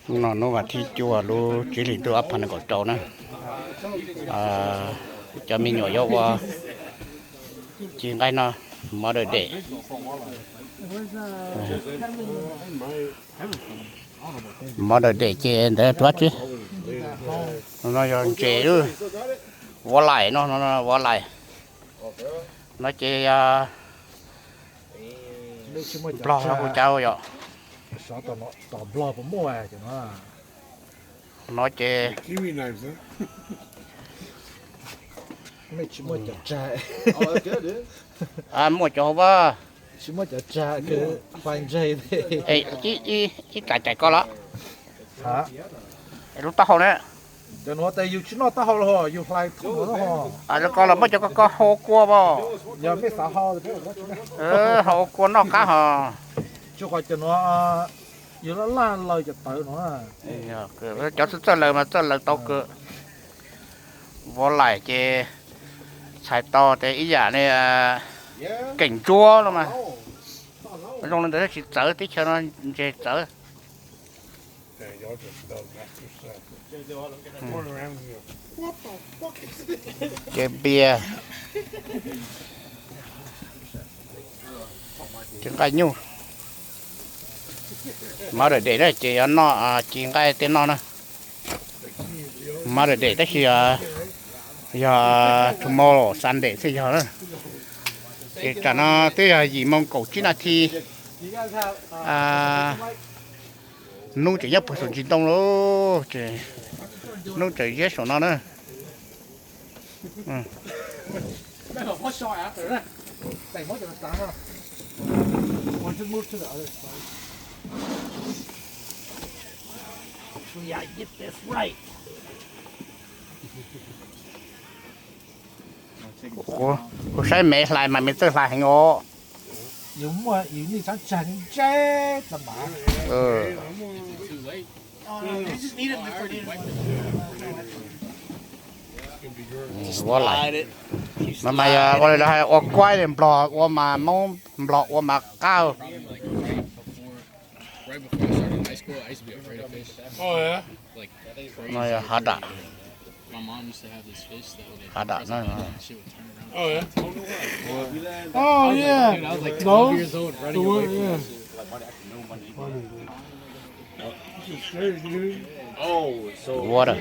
Hnub no hnub vas thib cuaj lub tsib hlis ntuj ob phav nees nkaum rau na. Cov me nyuam yuav ua ci nqaij no, Mother's Day. Mother's Day ces ntawd rov tsi. No yog ntses, vov laim no, vov laim no ces yog Nplog hu cas yom. No ces muaj cov hauv vaj. Ib tsam cais koj los lub taub hau na. Cov nuav tes yus tsis noj taub hau los yus hlais thoob no ho. Koj los muab cov ko hau kua os. Yog mej xav hau, hau kua noj qab hos. Tsuas qhov cov nuav yus laj laj laws cov tawv no. Cov txawj laws mas txawj laws tau kawg. Vov laim ces txhais tau tes ib yam li keem ntsuab no mas. Zoo li ntawd tsis txawv, teb chaws no ntses txawv. Ces npias, ces nqaij nyuj. Mother's Day na ces yuav noj ci nqaij tej no na. Mother's Day tab sis yog tomorrow Sunday xwb yog na. Ces tam no twb yog yim moo kaum tsib nas this. Hnub tseem nyob puag saum ntsis ntoo lauj, ces hnub tseem ziab saum no na. Kuv saib me hlais mas me txawj hlais heev os. Ua lais, mas mas yog ua li lawv hais ua kuaib li, Nplog ua mas Moob, Nplog ua mas qab. No yog hav dam, hav dam no. Water.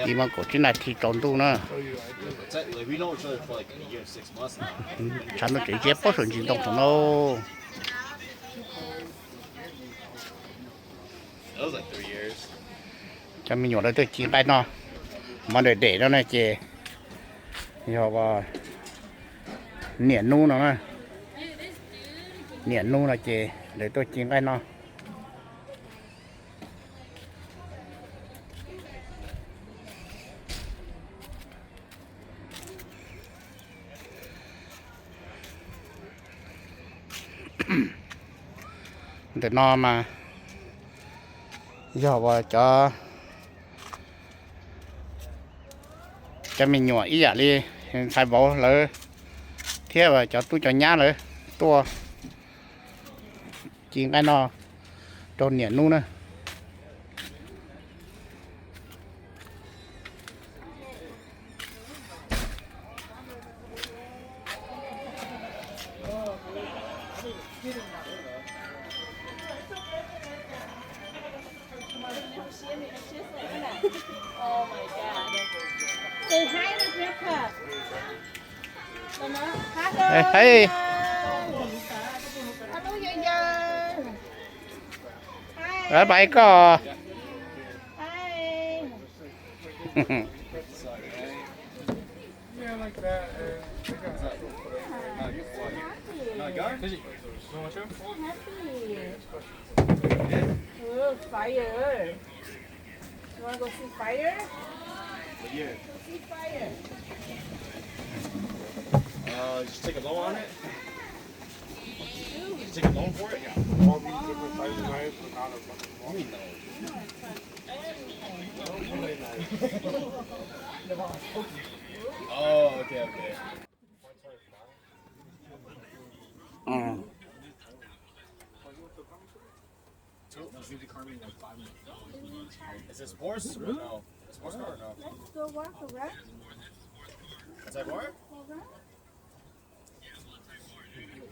Ib moo kaum tsib nas this tsaus ntuj na. Tshav ntuj tseem ziab puag saum ntsis ntoo thaum no. Cov me nyuam lawv tuaj ci nqaij noj, Mother's Day no na ces yog niam nub no na. Niam nub no ces lawv tuaj ci nqaij noj. Ntawm no mas yog uas cov, cov me nyuam ib yam li ntxhais vauv lawv thiab cov tub cov nyab lawv tuaj ci nqaij noj rau niam nub na. Hais, pais koj. Fire. You wanna go see fire? Go see fire. Uh, just take a low on it. Take a loan for it? Yeah. All these different sizes of knives, but not a fucking fork. Oh, okay, okay. Is it sports or no? Is it sports car or no? That's the work, right? Is that work?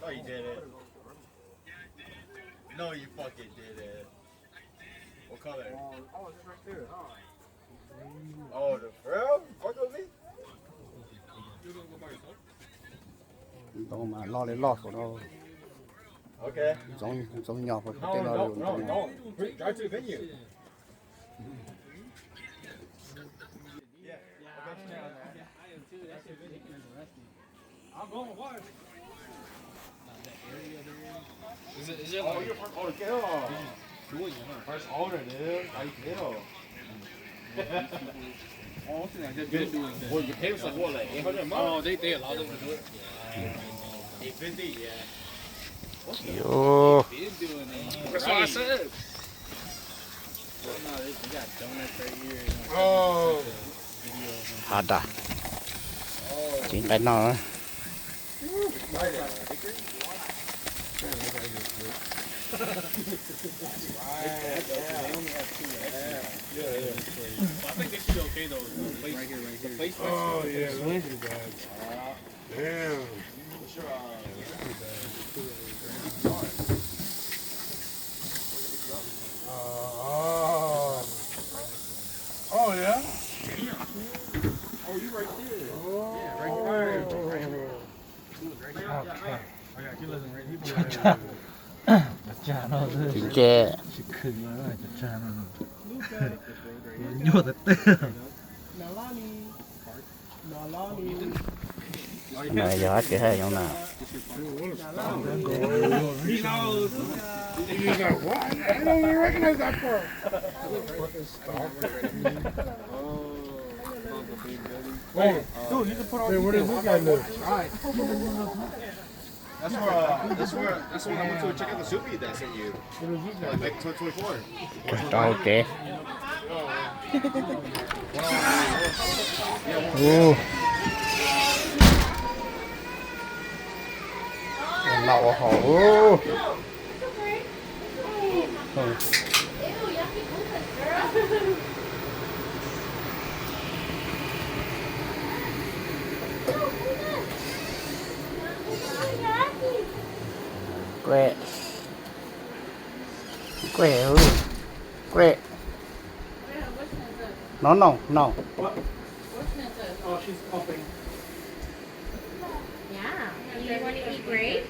No, you did it. No, you fucking did it. What color? Oh, it's right there. Oh, the, for real? Fuck with me? Ntoo mas loj li loj saum no. Okay. Ntxoov, ntxoov nyos puas tej no. No, no, no. Drive to the venue. Yeah. Is it, is it like, oh, you're first owner, dude. First owner, dude. How you feel? Oh, what's the name? They're building. Well, you pay us like what, like eight hundred a month? Oh, they, they allow them to do it? Yeah. Eight fifty, yeah. Yo. That's what I said. Has tas. Tsis nqaij no. I think this is okay though. The place, the place. Oh, yeah, that's too bad. Damn. Oh, yeah? Oh, you right there. Yeah, right there. Right here. Cov tsag no, cov tsag no nyuaj tag tag. No yog dab tsi hais yoov na? He's like, what? I don't even recognize that part. Wait, dude, you can put all. Wait, where does this guy live? That's where, uh, that's where, that's when I went to check out the Subi that I sent you. What is this guy? Like, like twenty twenty-four. Tau kev. Ua, ua noj ua haus. Great. Great. Great. No, no, no. What? Oh, she's helping. Yeah. You want to eat grape?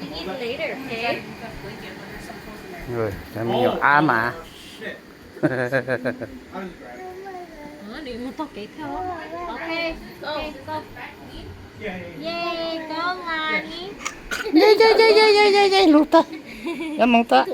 You eat later, okay? Rồi, cho mình nhiều á mà. Ơ, nws mus tog kev thiab. Ok, ok, go. Yay, koj mas ni. Yay, yay, yay, yay, yay, yay, yay, lus tag. Yog moo tag.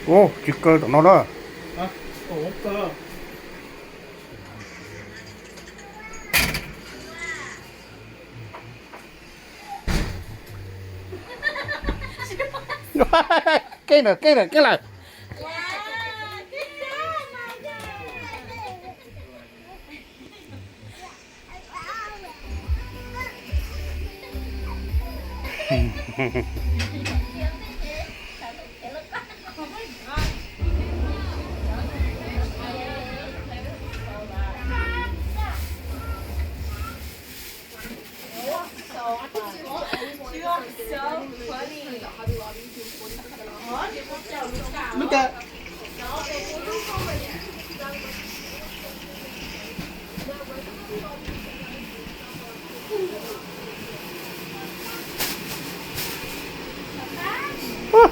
Ua, tsis kaw tom no na. Keeb lawm, keeb lawm, keeb lawm.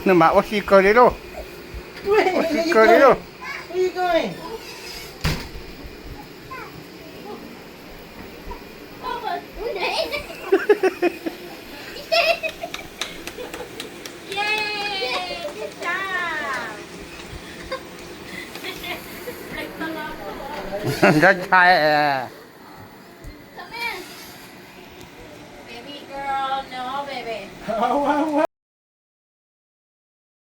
Nws mas ua si kawg li lauj. Ua si kawg li lauj. Ntshai ntshai. Baby girl, no, baby.